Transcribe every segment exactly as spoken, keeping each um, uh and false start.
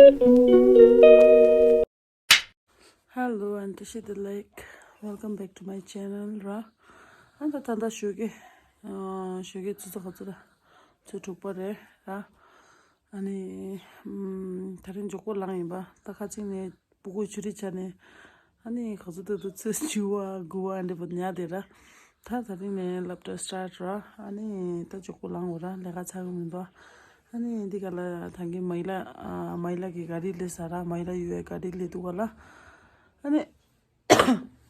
Hello and this is the like, welcome back to my channel ར། ཨ་ད་ད་ད་ཞོགས་ཀས་ཨ་ཞོགས་ཀས་ཆུ་ཚོད་ག་ཚོད་ར། ཆུ་ཚོད་དྲུག་པ་རེད་ར། ཨ་ནི་ཨམ་ད་རིང་མགྱོགས་པོ་ལངས་ཡིན་པ། ད་ཁ་ཅིག་ནས་སྤུ་གུ་ཆུ་རེ་བྱས་ནས་ཨ་ནི་ག་ཚོད་ད་དུ་ཆུ་བཅུ་པ་དགུ་པ་འདྲ་པོ་ཉལ་བསྡད་ར། ད་ད་རིང་ནས་སློབ་གྲྭ་སི་ཊར་ཊི་ར། ཨ་ནི་ད་མགྱོགས་པོ་ལངས་དགོས་ར། ལས་ཀ་ཚར་གི་མི་འདུག་ཨ་ནི་འདི་ག་ལ་ད་གིན་མ་ཡི་ལ་ཨ་མ་ཡི་ལ་གི་ག་རི་སླེབས་ས་ར། མ་ཡི་ལ་ཡོད་པའི་ག་རི་སླེབས་འདུག་ག་ལ། ཨ་ནི་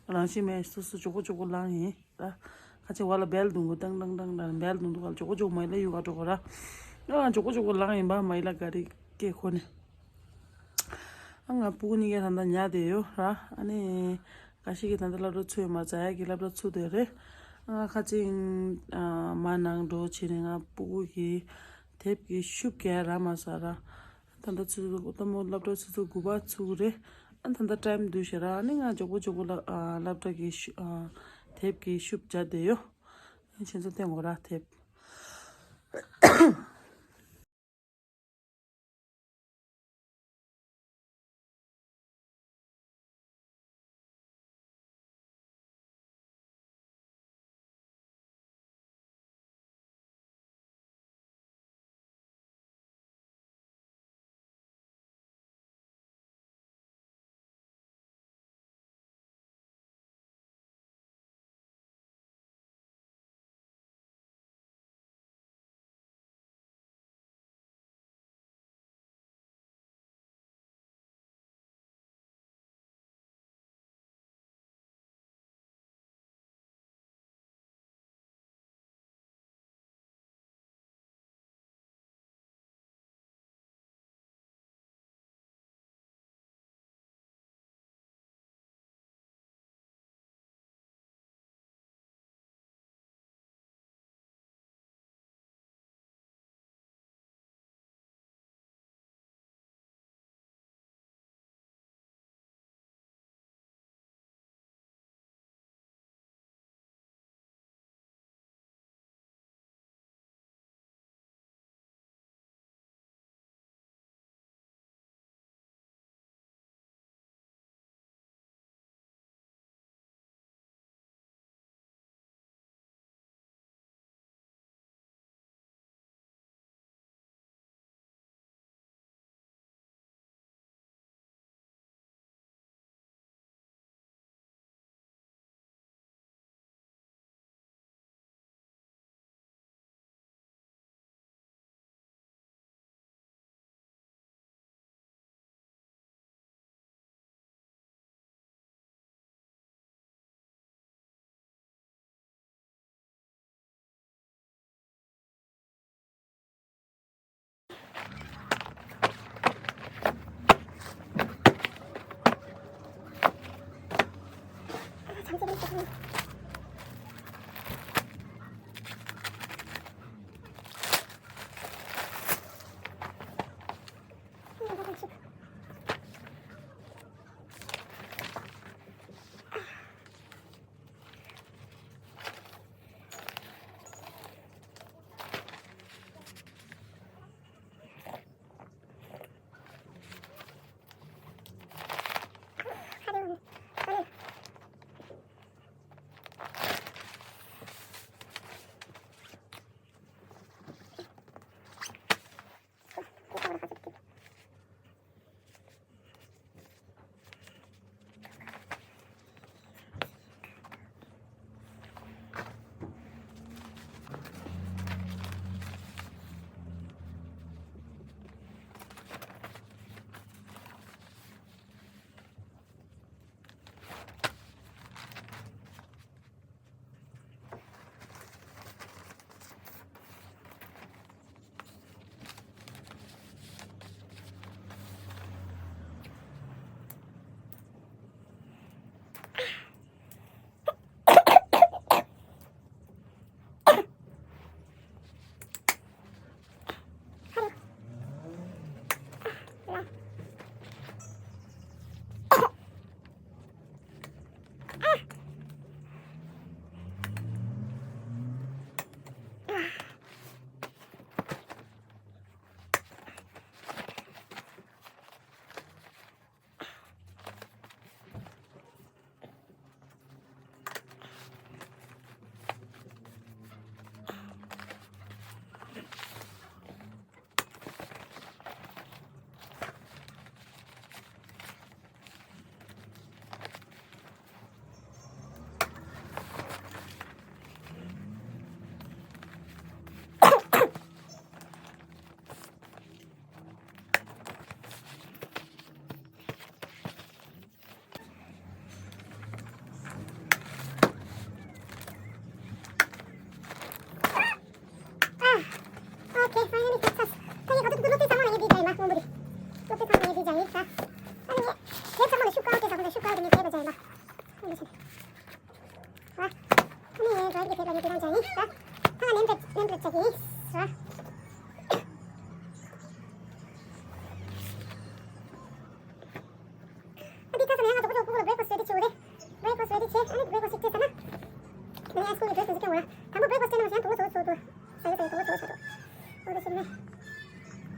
རང་བཞིན་མེད་སོ་སོ་མགྱོགས་པོ་མགྱོགས་པོ་ལངས་ཡིན་ར། ཁ་ཅིག་བ་ལ་བེལ་རྡུང་གི་ཏང་ཏང་ཏང་ཏང་བེལ་རྡུང་འདུག་ག་ལ། མགྱོགས་པོ་མགྱོགས་པོ་མ་ཡི་ལ་ཡུལ་ག་འགྲོ་དགོས་ར། ཨ་མགྱོགས་པོ་མགྱོགས་པོ་ལངས་ཡིན་པ། མ་ཡི་ལ་ག་རི་སྐད་གོ་ནས། ཨ་ང་སྤུ་གུ་གཉིས་ཀ་ད་ལྟ་ཉལ་བསྡད་ཡོད་ར། ཨ་ནི་འགའ་ཞིག་གིས་ད་ལྟ་སློབ་གྲྭ་ཚུགས་ཡོད་མ་རེད། ཛ་ཡ་གི་སློབ་གྲྭ་ཚུགས་བསྡད་རེད། ཨ་ང་ཁ་ཅིག་ཨ་མ་ནང་འགྲོ་བྱས་ནས་ང་སྤུ་གུ་གི་དེབ་ཀྱི་ཤུབས་རྒྱག་རག་མ་སོང་ར། ད་ལྟ་ཆུ་ཚོད་ད་མོ་སློབ་གྲྭ་ཆུ་ཚོད་དགུ་པ་ཚུགས་རེད། ཨ་ད་ལྟ་ཊའིམ་བསྡུས་ཤག་ར། ཨ་ནི་ང་མགྱོགས་པོ་མགྱོགས་པོ་ལ་ཨ་སློབ་གྲྭ་གི་ཤུ་ཨ་དེབ་ཀྱི་ཤུབས་རྒྱག་བསྡད་ཡོད། ཨ་ཁྱེད་ཚོ་བསྟན་དགོས་ར་དེབ།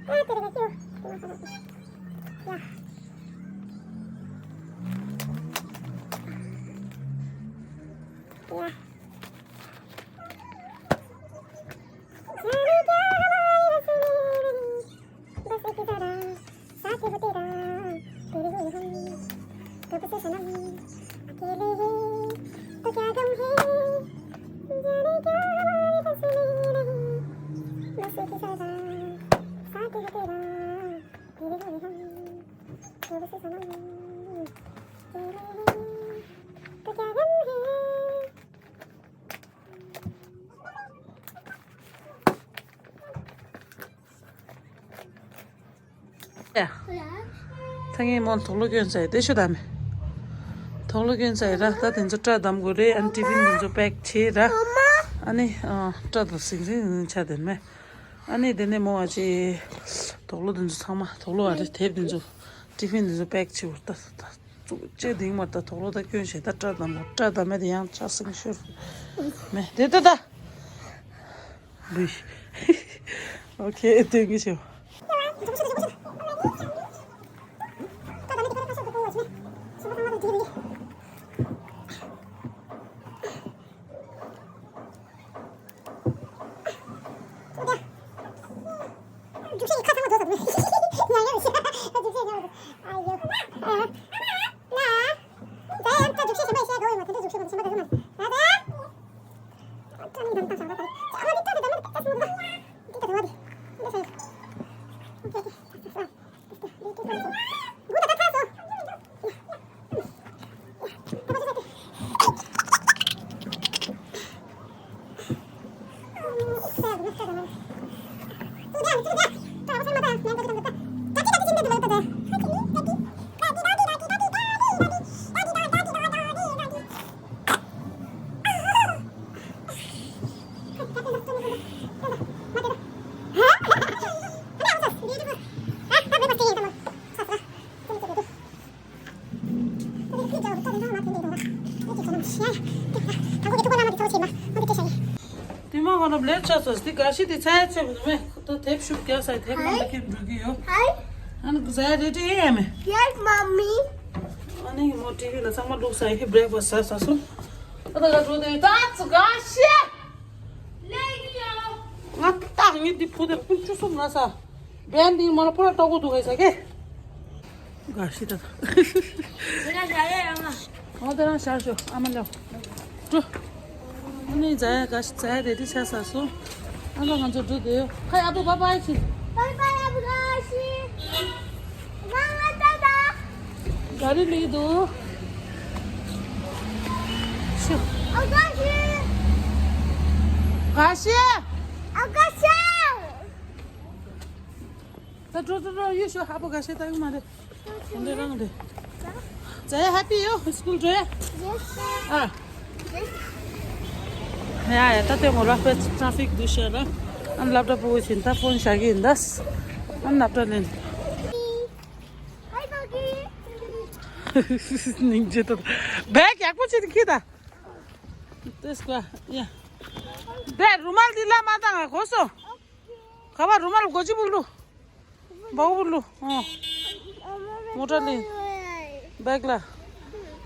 ཨ་དེ་རེད་ཀྱོ། ཡ། ཡ། बस एक ही सहारा, साथ वो तेरा, तेरे लिए हम, कब से सनम, अकेले हैं, तो क्या गम है, जाने क्या हमारे बस में नहीं, बस एक ही सहारा, साथ वो तेरा, तेरे लिए हम, कब से सनम, अकेले हैं, तो क्या गम है। ཡ། ད་ངས་མོ་དུག་ལོག་གྱོན་ཚར་ཡིན། དེ་ཤོད་ད་མེ། དུག་ལོག་གྱོན་ཚར་ཡིན་ར། ད་དེ་ཚོ་སྐྲ་བསྡམ་དགོས་རེད། ཨ་ནི་ཏི་ཕིན་དེ་ཚོ་པེག་བྱས་ར། ཨ་ནི་ཨ། སྐྲ་དང་སིང་སིང་ཆ་དེ་མེ། ཨ་ནི་དེ་ནས་མོ་ཨ་ཅེ་དུག་ལོག་དེ་ཚོ་ཚང་མ་དུག་ལོག་ཨ་རེད། དེབ་དེ་ཚོ་ཏི་ཕིན་དེ་ཚོ་པེག་བྱས་བར་ད་ད་ཙུག་ཅེ་དིང་མ་ད་དུག་ལོག་ད་གྱོན་བྱས། ད་སྐྲ་བསྡམ་དགོས། སྐྲ་བསྡམ་མེད་དེ་ཡང་ཆ་སིང་ཤོར་མེ། དེ་ད་ད། ལུས། ཨོ་ཁེ། སྟོན་གྱི་ཆེ། དེ་མ་གོ་ན་ལེབ་ཆགས་སོང་། དེ་ག་ཤི་དེ་ཚ་ཡ་ཚེ་བུ་མེ། ཁོ་ཐོ་དེབ་ཤུབ་རྒྱག་ས་དེབ་མང་པོ་ཁྱེར་འགྲོ་གི་ཡོད། ཨ་ནི་གཟའ་རེ་ཏི་ཡེ་མེ། Yes, mommy. ཨ་ནི་མོ་ཏི་ཕིན་ལ་ཚང་མ་བླུགས་ས་ཡི་བྷི་རེག་ཕ་སི་ཟ་ས་སོང་། ཨ་ད་ག་འགྲོ་དེ་ད་ཚུ་ག་ཤི། ང་ཏག་ངེད་འདི་ཕུ་དེར་ཀུན་བཅུ་གསུམ་ན་ས། བན་འདི་མ་ལ་པུ་ར་ཏོག་གོ་འདུག་གས་ས་ཀེ། ག་ཤི་ད་ད། འོ་དེ་རང་ཤར་ཤོ་ཨ་མ་ལོ། འགྲོ། ཨ་ནི་ཛ་ཡ་ག་ཤི་ཛ་ཡ་རེ་ཏི་ཤ་ས་སོ། ཨ་ད་ང་ཚོ་འགྲོ་དེ་ཡོ། ཧའི་ཨ་བུ་བཱ་བཱའི་ཤི། བཱའི་བཱའི་ཨ་བུ་ག་ཤི། ག་རི་ལི་དུ། ཤི། ཨ་ག་ཤི། ག་ཤི། ཨ་ག་ཤི། ད་འགྲོ་འགྲོ་འགྲོ། ཡུལ་ཤོ་ཧ་པོ་ག་ཤི་ད་ཡོང་མ་རེད། འདི་རང་རེད། ཛ་ཡ་ཧེ་པི་ཡོ་སྐུལ་འགྲོ་ཡ། ཨ། ཡ་ཡ་ད་དེ་ངོ་ར་ཕེ་ཊ་ཕིག་འདུག་ཤ་ར། ཨ་ལབ་ད་པོ་ཆིན་ད་ཕོན་ཤ་གི་ཡིན་ད། ཨ་ལབ་ད་ལེན། སྙིང་རྗེ་ད། བེག་ཡག་པོ་ཆེ་ཁྱི་ད། ཏེས་ཀ་ཡ། བེག་རུ་མལ་འདི་ལ་མ་བཏང་ང་གོ་སོ། ག་བ་རུ་མལ་གོ་ཅི་བུ་ལུ། བའུ་བུ་ལུ། ཨོ། མོ་ཊ་ལི། བེག་ལ།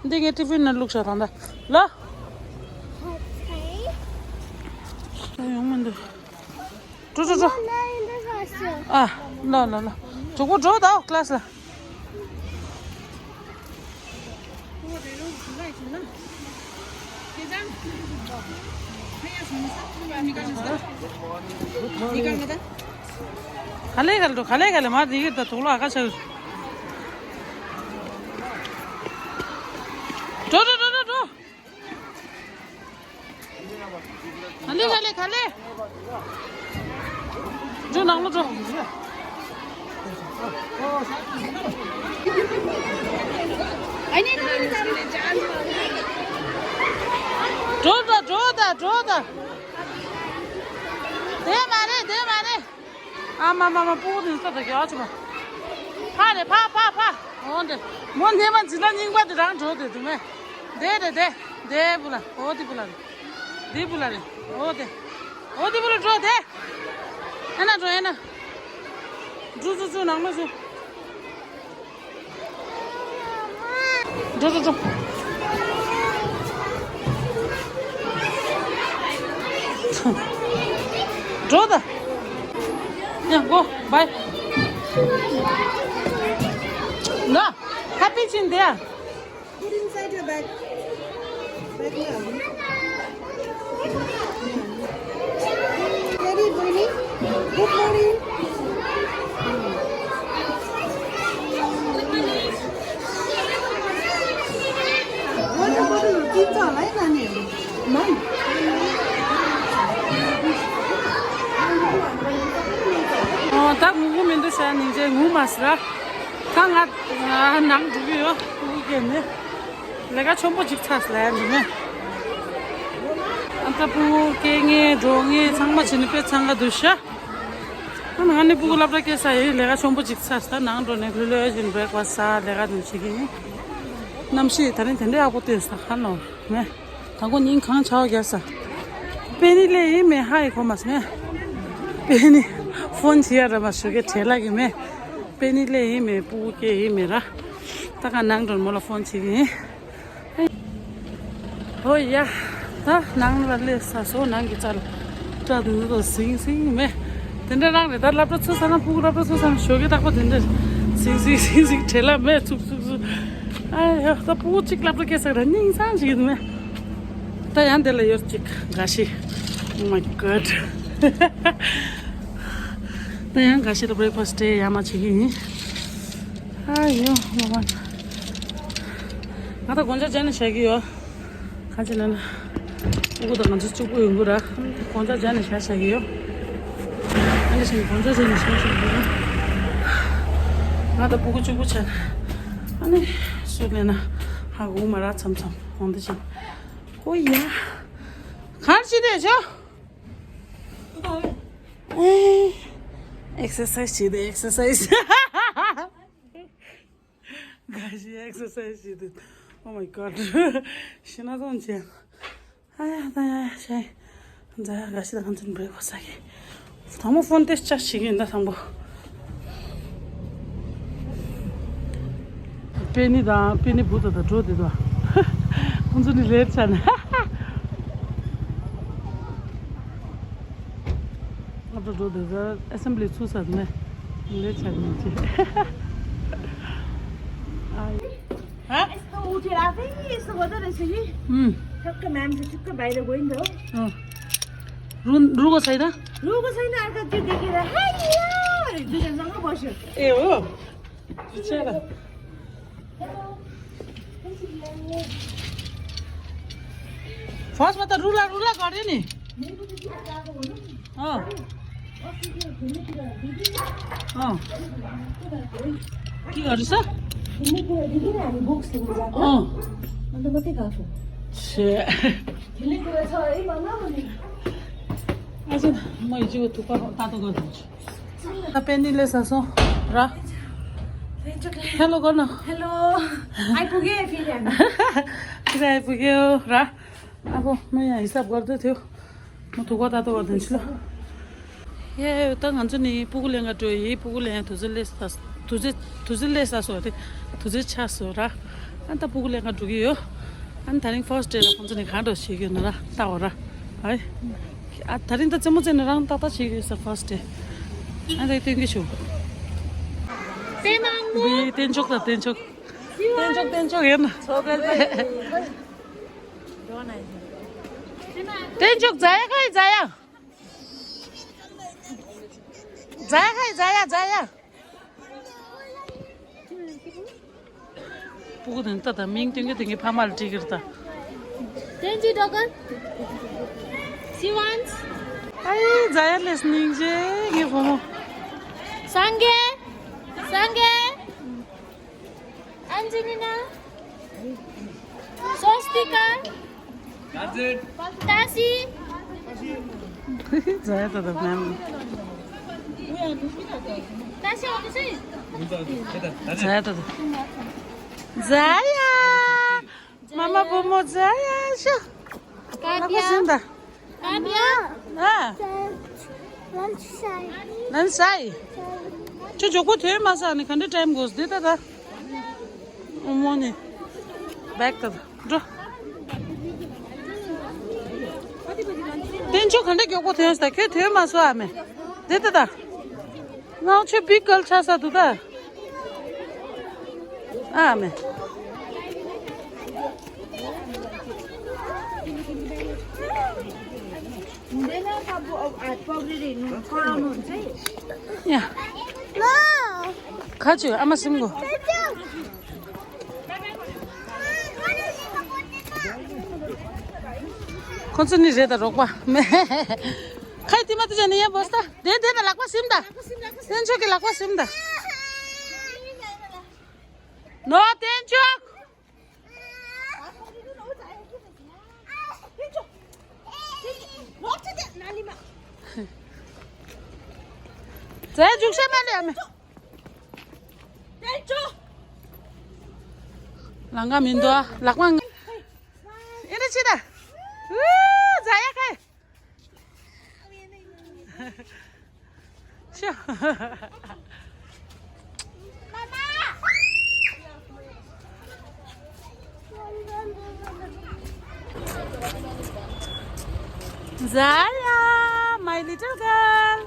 འདི་ངའི་ཏི་ཕིན་ནང་བླུགས་ཤག་དང་ད། ལ། ཡོང་མི་འདུག་འགྲོ་འགྲོ་འགྲོ། ཨ། ལ་ལ་ལ། གྲོགས་པོ་འགྲོ་ད་ཀླ་སི་ལ། ག་ལེ་ག་ལེ་འགྲོ། ག་ལེ་ག་ལེ་མ་དེ་གི་ད་དུག་ལོག་ཨ་ཁ་ཆག་འགྲོ་འགྲོ་འགྲོ་འགྲོ་འགྲོ། ག་ལེ་ག་ལེ་ག་ལེ། འགྲོ་ནང་ལོགས་འགྲོ། འགྲོ་ད་འགྲོ་ད་འགྲོ་ད། དེ་མ་རེད་དེ་མ་རེད། ཨ་མ་མ་མ། སྤུ་གུ་དེ་ཚོ་ད་རྒྱག་ཆུ་མ། ཕ་རེད་ཕ་ཕ་ཕ། འོ་འདི། མོ་ནེ་མ་འཛི་ལ་རྙིང་པ་དེ་རང་འགྲོ་དེ་འདུག་མེ། དེ་རེད་དེ། དེ་བུ་ལ། འོ་དེ་བུ་ལ་རེད། དེ་བུ་ལ་རེད། འོ་དེ། འོ་དེ་བུ་ལ་འགྲོ་དེ། ཨ་ན་འགྲོ་ཨ་ན། འགྲོ་འགྲོ་འགྲོ། ནང་ལ་འགྲོ། འགྲོ་འགྲོ་འགྲོ། འགྲོ་ད། ཡ་གོ་བའི། ན་ཧ་པི་ཅིན་དེ་ཡ། Put inside your bag. Bag में हाल। Daddy, morning. Good morning. Water bottle तीन चार लाई ना नहीं। नहीं। ཨོ། ད་ངུ་གི་མི་འདུག་ཟེར་ནས་ངུ་མ་ཟེར། ད་ང་ནང་འགྲོ་གི་ཡོད། ངུ་གི་ནི། ལས་ཀ་ཆེན་པོ་ཅིག་ཚར་ལ་ཡ་འདི་ནས། ཨ་ད་སྤུ་གུ་སྐྱེ་མཁན་འགྲོ་མཁན་ཚང་མ་བྱས་ནས་དཔེ་ཚང་ག་འདུག་ཤག་ཨ་ནི་ང་ནི་སྤུ་གུ་སློབ་གྲྭ་སྐྱེལ་ས་ཡིན། ལས་ཀ་ཆེན་པོ་ཅིག་ཚར་ས། ནང་འགྲོ་ནས་ལྷོད་ལྷོད་བྱས་ནས་བྷེ་རེག་ཕ་སི་ཟ། ལས་ཀ་དེ་བྱེད་ཀྱི་ཡིན། གནམ་གཤིས་ད་རིང་དེ་འདྲའི་ཡག་པོ་བཏོན་ས་ཁ་ནོར་མེད། དང་པོ་ཉིན་གང་ཆར་པ་བརྒྱབ་ས། པེ་ནི་སླེབས་ཡིན་མེད་ཧ་ཡི་གོ་མ་སོང་ངས། པེ་ནི་ཕོན་བྱེད་ཡ་ར་མ་ཞུ་གི་བྲེལ་ལ་གི་མེད། པེ་ནི་སླེབས་ཡིན་མེད། སྤུ་གུ་སྐྱེ་ཡིན་མེད་ར། ད་ག་ནང་འགྲོ་མོ་ལ་ཕོན་བྱེད་ཀྱི་ཡིན། ཨོ་ཡ། ད་ནང་ལ་སླེབས་ས་སོ། ནང་གི་རྩ་ལ་སྐྲ་དུ་དུ་ཟིང་ཟིང་མེད། དེ་འདྲ་རང་རེད། ད་སློབ་གྲྭ་ཚུགས་ས་ན། སྤུ་གུ་སློབ་གྲྭ་ཚུགས་ས་ན་ཞོགས་ཀས་རྟག་པར་དེ་འདྲ་ཟིང་ཟིང་ཟིང་ཟིང་བྲེལ་ལ་མེད། ཚུགས་ཚུགས་ཚུགས། ཨ་ཡ། ད་སྤུ་གུ་གཅིག་སློབ་གྲྭ་སྐྱེལ་ས་ར་སྙིང་སང་ཞིག་ཡོད་མེད། ད་ཡང་དེ་ལ་ཡོད་ཅིག་འགའ་ཤས། Oh my god. ད་ཡང་འགའ་ཤས་ལ་བྷེ་རེག་ཕ་སི་སྤྲད་ཡ་མ་བྱེད་ཀྱི་ཡིན། ཨ་ཡོ་ལོ་མ། ང་ད་དགོང་ཇ་བྱས་ནས་བཞག་གི་ཡོད། གང་བྱས་ན་ན། སྤུ་གུ་དང་ང་ཚོ་གཅིག་པུ་ཡོང་གི་ར། དགོང་ཇ་བྱས་ནས་བཞག་བཞག་གི་ཡོད། ཨ་ནི་བཞིན་དགོང་ཇ་བྱས་ནས་བཞག་བཞག་གི་ཡོད། ང་ད་སྤུ་གུ་གཅིག་པུ་བྱས་ན། ཨ་ནི་སུ་ལས་ན་ཧ་གོ་མ་ར། མཚམས་མཚམས་འོང་དེ་བཞིན། ཨོ་ཡ། གར་ཅི་དེ་ཆོ། ཨེ། ཨེག་སར་སའི་ཛི་བྱེད་དེ། ཨེག་སར་སའི་ཛི། ག་ཞིག་ཨེག་སར་སའི་ཛི་བྱེད་དེ། Oh my god. ཤི་ན་ཙམ་བྱས། ཨ་ཡ་ད་ཡ་ཡ་ཤ་ཡ། ཛ་ཡ་ག་ཞིག་ད་གང་ཚུན་བྲེག་ཕ་སི་ཟ་གི། དང་པོ་ཕོན་ཏེ་ཅག་ཞིག་ཡིན་ད་དང་པོ། པེ་ནི་དང་པེ་ནི་བུ་དང་ད་འགྲོ་དེ་དང་། ཁོང་ཚོ་ནི་ལེ་ཊི་ཆགས་ནས། སློབ་གྲྭ་འགྲོ་དེ་ད་ཨེ་སེམ་བྷི་ལི་ཚུགས་ས་ནས་ལེ་ཊི་ཆགས་ནས་ཅི། ཨ། ཧ། यस्तो उठेर आफै यस्तो गर्दो रहेछ कि। उम्। ठ्याक्क म्यामको ठ्याक्क बाहिर गयो नि त हो। अँ। रुन-, रुको छैन? रुको छैन, अर्को त्यो देखेर, "हाय, यार!" दुईजनासँग बस्यो। ए हो? चेर। फर्स्टमा त रुला रुला गऱ्यो नि। अँ। अँ। के गर्दैछ? अँ। छ्या। आज म हिजोको थुक्पा तातो गरिदिन्छु। पेनीले सासो र हेलो गर्न। हेलो। आइपुगेँ फेरि हामी। फेरि आइपुग्यो र अब म यहाँ हिसाब गर्दै थियो। म थुक्पा तातो गरिदिन्छु ल। ए, त ང་ཚོ་ནི་སྤུ་གུ་ལེན་ག་འགྲོ་ཡི། སྤུ་གུ་ལེན་དུས་ཚོད་སླེབས་ས། དུས་ཚོད་དུས་ཚོད་སླེབས་ས་སོ་དེ། དུས་ཚོད་ཆགས་སོ་ར། ཨ་ད་སྤུ་གུ་ལེན་ག་འགྲོ་གི་ཡོད། ཨ་ད་རིང་ཕར་སི་ཌེ་ལ་ཁོང་ཚོ་ནི་གང་འགྲོ་བྱེད་ཀྱི་ཡོད་ན་ར་ལྟ་འོ་ར། ཨ་ད་རིང་ད་རྩེད་མོ་རྩེ་ནི་རང་ཏག་ཏག་བྱེད་ཀྱི་ཡོད་ས་ཕར་སི་ཌེ། ཨ་ད་སྟོན་གྱི་ཆུ། བི་སྟེན་མཆོག་དང་སྟེན་མཆོག་སྟེན་མཆོག་སྟེན་མཆོག་ཡོད་ན། སྟེན་མཆོག་ཛ་ཡ་ཁ་ཡི་ཛ་ཡ། ཛ་ཡ་ཁ་ཡི་ཛ་ཡ་ཛ་ཡ། སྤུ་གུ་དང་ཏ་དང་མིང་སྟོན་གྱི་དེང་གི་ཕ་མ་ལ་བྲིས་ཀྱི་རེད་ད། Thank you, Dogan. See once. ཨའི་ཛ་ཡ་ལེས་སྙིང་རྗེ་ངའི་བུ་མོ། སངྒེ། སངྒེ། Angelina, Swastika, Tashi. Zaya tada, ma'am. Tashi, what is it? Zaya tada. Zaya. Mama, Bomo, Zaya, sure. Katia. Katia. Ah. Lunch time. Lunch time. ཁྱོད་མགྱོགས་པོ་ཐོན་མ་སོང་ནི་ག་འདྲ་ཊའིམ་དགོས་འདི་ད་ད། ཨོ་མོ་ནི། བེག་ད་ད་འགྲོ། བསྟན་ཆོས་ག་འདྲ་མགྱོགས་པོ་ཐོན་ས་ད་ཁྱོད་ཐོན་མ་སོང་ཨ་མེ། འདི་ད་ད། ང་ཆོས་བིག་གལ་ཆགས་ས་འདུག་ད། ཨ་མེ། ཡ། ཁ་ཆུ་ཨ་མ་སིམ་གོ། ཁོ་ཚོ་ནི་རེད་ད་རོགས་པ་མེ། ཁ་ཡི་ཏི་མ་ཏི་ཅན་ནི་ཡ་བོས་ད། དེ་དེ་ན་ལག་པ་སིམ་ད། བསྟན་ཆོས་ཀྱི་ལག་པ་སིམ་ད། ནོ་བསྟན་ཆོས། རྫས་འཇུག་ཤ་མ་ལས་མེད། ལང་ཀ་མི་འདུག་ཨ། ལག་པ་ང་། ཨེ་རེ་ཅི་ད། ཨུ། རྫ་ཡ་ཁ། ཤོ། Zara, my little girl.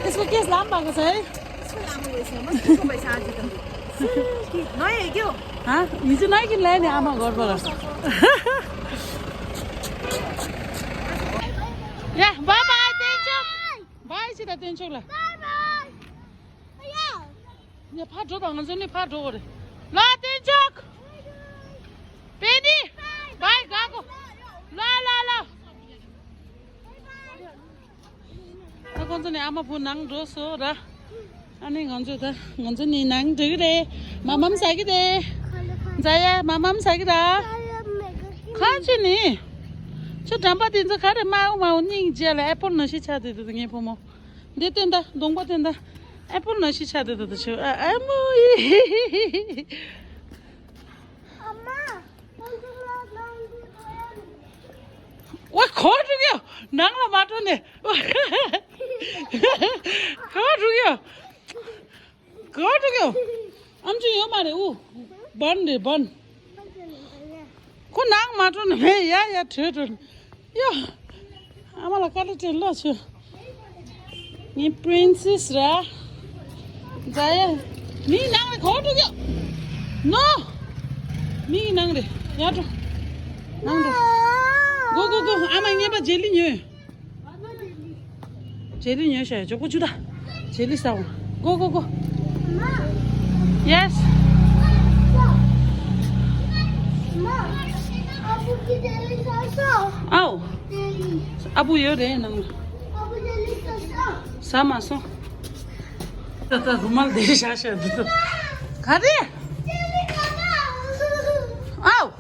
यसको केस लामो भएको छ है। यसको लामो रहेछ, म यस्तो भएको छ आज त। नयाँ हो क्या हो? हाँ, हिजो नयाँ किन ल्यायो नि आमा घरबाट। या, bye bye, तेन्चोक। Bye, छिटो तेन्चोकलाई। Bye bye। यहाँ फाटो त हुन्छ नि, फाटो गरे। ल, तेन्चोक। पेनी। Bye, गएको। ल, ल, ल। ད་ཁོང་ཚོ་ནི་ཨ་མ་བུ་ནང་འགྲོ་སོང་ར། ཨ་ནི་ང་ཚོ་ད་ང་ཚོ་ནི་ནང་འགྲོ་གི་རེད། མ་མམ་ཟ་གི་རེད། ཛ་ཡ་མ་མམ་ཟ་གི་ར། ཁ་ཆེ་ནི། ཁྱོད་འགྲམ་པ་དེ་ཚོ་ག་རེ་མའོ་མའོ་སྙིང་རྗེ་ལ་ཨེ་པོལ་ནང་བཞིན་ཆགས་བསྡད་འདུག་ངའི་བུ་མོ། འདི་བསྟན་ད་གདོང་པ་བསྟན་ད། ཨེ་པོལ་ནང་བཞིན་ཆགས་བསྡད་འདུག་ད་ཁྱོད་ཨ་ཨ་མོ་ཡི། ཨ་མ། ཝ་གོ་འགྲོ་གི་ཡོད། ནང་ལ་མ་འགྲོ་ནས། གོ་འགྲོ་གི་ཡོད། གོ་འགྲོ་གི་ཡོད། ཨམ་ཆི་ཡོད་མ་རེད་ཨུ། བན་རེད་བན། ཁོ་ནང་མ་འགྲོ་ནས་མེད་ཡ་ཡ་བྲོས་འགྲོ་ནས། ཡོ། ཨ་མ་ལ་དཀའ་ལས་སྤྲད་ལོ་ཆུ། ངའི་པི་རིན་སེ་སི་ར། ཛ་ཡ། མིའི་ནང་རེ་གོ་འགྲོ་གི་ནོ། མིའི་ནང་རེ་ཡར་འགྲོ། ནང་འགྲོ། གོ་གོ་གོ། ཨ་མ་ངེས་པ་ཇེ་ལི་ཉོས། ཇེ་ལི་ཉོས་ཤག་མགྱོགས་པོ་བཅུག་ད། ཇེ་ལི་ཟ་འོ། གོ་གོ་གོ། ཡེ་སི། ཨའོ། ཨ་བུ་ཡོད་རེད་ནང་ལ། ཟ་མ་སོང་། ད་ལྟ་རུ་མལ་དེ་བཞག་བཞག་འདུག་ག་རེ། ཨའོ།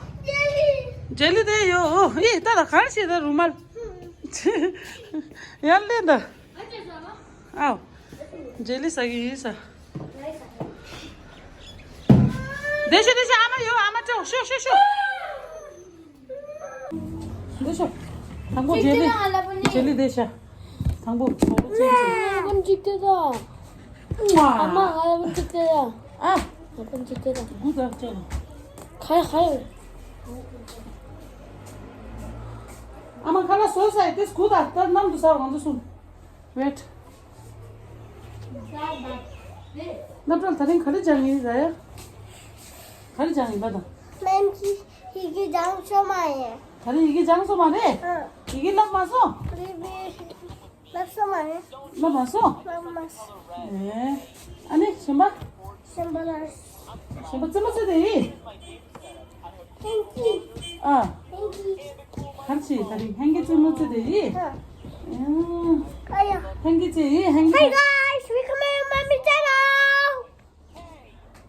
ཇེ་ལི་དེ་ཡོད་ཨོ། ཨེ་ད་ལ་གར་བྱེད་ད་རུ་མལ། ཡར་ལེན་ད། ཨའོ། ཇེ་ལི་ཟ་གི་ཡིན་ས། དེ་ཤོ་དེ་ཤོ་ཨ་མ་ཡོད། ཨ་མ་ཅོ་ཤོ་ཤོ་ཤོ། འདི་ཤོ། དང་པོ་ཇེ་ལི། ཇེ་ལི་འདི་ཤ། དང་པོ་ཁོ་ཅན་ཅན། ཀུན་གཅིག་ཏེ་ད། ཨ་མ་ང་ལ་ཀུན་གཅིག་ཏེ་ད། ཨ། ང་ཀུན་གཅིག་ཏེ་ད། དགུ་ཙམ་ཅན། ཁ་ཡ་ཁ་ཡ། ཨ་མ་ཁ་ལག་བཟོས་ཚར་ཡིན། དེ་དགུ་དང་ད་གནམ་དུ་ཟ་བ་ང་ཚོ་གསུམ། Wait. སྣབས་བྲལ་ད་རིང་ག་རེ་སྦྱངས་ཡིན་ར་ཡ། ག་རེ་སྦྱངས་ཡིན་པ་དང་། སྨན་གྱི་ཡི་གེ་སྦྱངས་ཤོག་མ་ཡིན། ད་རིང་ཡི་གེ་སྦྱངས་སོང་མ་རེད། ཨ། ཡི་གེ་བསླབ་མ་སོང་། ལབ་སོང་མ་རེད། བསླབ་མ་སོང་། བསླབ་མ་སོང་། ཨེ། ཨ་ནི་གཞན་པ། གཞན་པ་ལ། གཞན་པ་རྩེད་མོ་རྩེ་དེ་ཡིན། ཧེང་གི། ཨ། ཧེང་གི། གར་ཆི་ད་རིང་ཧེང་གི་རྩེད་མོ་རྩེ་དེ་ཡིན། ཨ། ཨ་ཡ། ཧེང་གི་རྩེ་ཡིན་ཧེང་གི། Hey guys, we come here, mommy channel.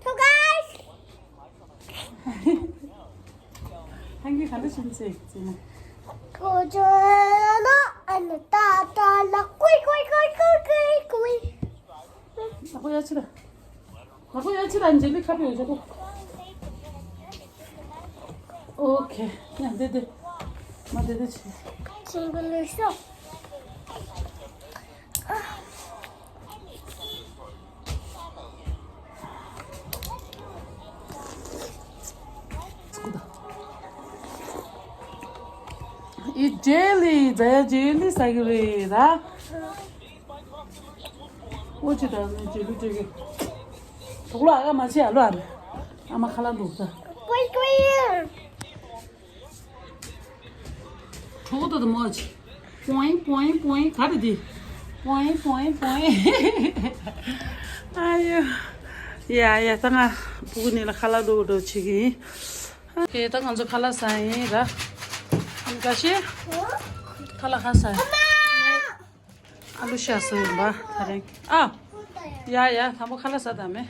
So guys. ཧེང་གི་ག་འདྲ་ཞིག་རྩེ་རྩེ་ན། ཁོ་ཚོ་ལ་ཨ་ནི་ཏ་ཏ་ལ་ཀུའི་ཀུའི་ཀུའི་ཀུའི་ཀུའི། ཨ་ཁོ་ཡ་ཆི་ད། ཨ་ཁོ་ཡ་ཆི་ད་འཇེ་ལི་ཁ་པེ་ཡོད་ཆོག་གོ། ཨོ་ཁེ། ཡ་དེ་དེ། མ་ དེ་དེ་ཆེ། ཞིང་གི་ལུས་སོ། Eat jelly. ཛ་ཡ་ཇེ་ལི་ཟ་གི་རེད་ད། ཨོ་ཅི་ད་ནི་ཇེ་ལི་ཇེ་གི། དོག་ལོ་ཨ་ག་མ་བྱེད་ཨ་ལོ་ཨ་མེ། ཨ་མ་ཁ་ལག་འདུག་ད། གྲོགས་དོ་དོ་མོ་ཆི། པོའིང་པོའིང་པོའིང་ག་རེ་དེ། པོའིང་པོའིང་པོའིང་། ཨ་ཡོ། ཡ་ཡ་ད་ང་ཕྲུ་གུ་ནི་ལ་ཁ་ལག་འགྲོ་འགྲོ་བྱེད་ཀྱི་ཡིན། ཨ་ཀེ་ད་ང་ཚོ་ཁ་ལག་ཟ་ཡིན་ར། ཨ་ནི་ཀ་ཤི། ཁ་ལག་ཁ་ཟ་ཡིན། ཨ་ལུ་ཤ་སོ་ཡིན་པ་ད་རིང་ཨ། ཡ་ཡ་དང་པོ་ཁ་ལག་ཟ་ད་མེ།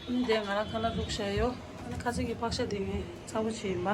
ཨ་ནི་དེ་ང་རང་ཁ་ལག་བླུགས་བཞག་ཡོད། ཨ་ནི་ཁ་ཚིག་གི་ཕག་ཤ་དེ་ངས་ཚ་པོ་བྱས་ཡིན་པ།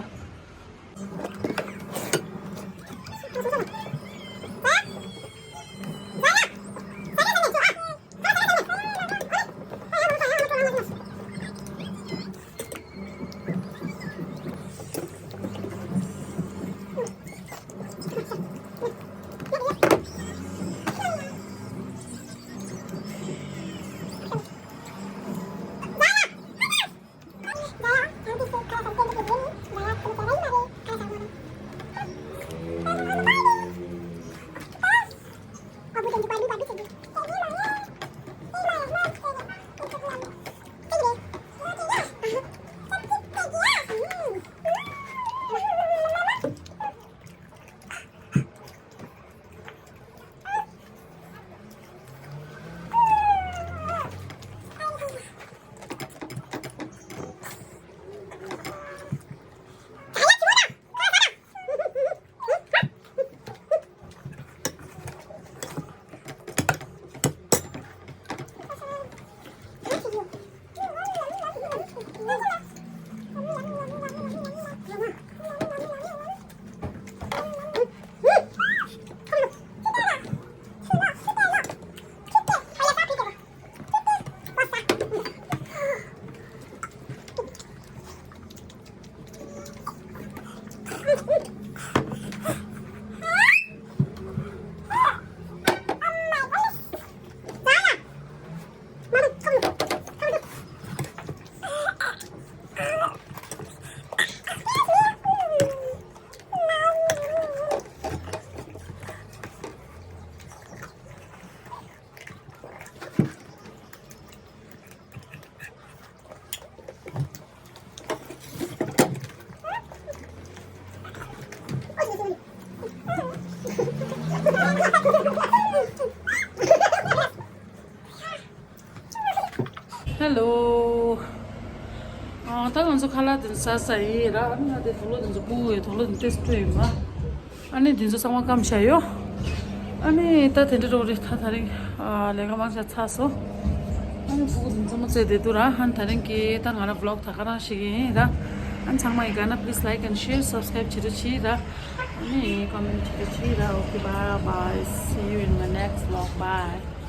ཧེ་ལོ། ཨ་ད་ང་ཚོ་ཁ་ལག་དེ་ཟ་ས་ཡིན་ར། ཨ་ནི་ང་དེ་དུག་ལོག་དེ་ཚོ་སྤུ་གུ་ཡི་དུག་ལོག་དེ་ཏེ་སྤྲོད་ཡིན་པ། ཨ་ནི་དེ་ཚོ་ཚང་མ་སྐམ་བཞག་ཡོད། ཨ་ནི་ད་དེ་འདྲ་རོགས་རེད། ད་ད་རིང་ཨ་ལས་ཀ་མང་ཆ་ཚར་སོང་། ཨ་ནི་སྤུ་གུ་དེ་ཚོ་མ་ཚད་བསྡད་འདུག་ར། ཨ་ནི་ད་རིང་གི་ད་ང་ར་བི་ལོག་ད་ག་རང་ཞིག་ཡིན་ར། ཨ་ནི་ཚང་མ་ཡི་ག་ན་please like and share, subscribe བྱེད་རོགས་བྱེད་ར། ཨ་ནི་comment བྱེད་རོགས་བྱེད་ར། Okay, bye bye, see you in my next vlog, bye.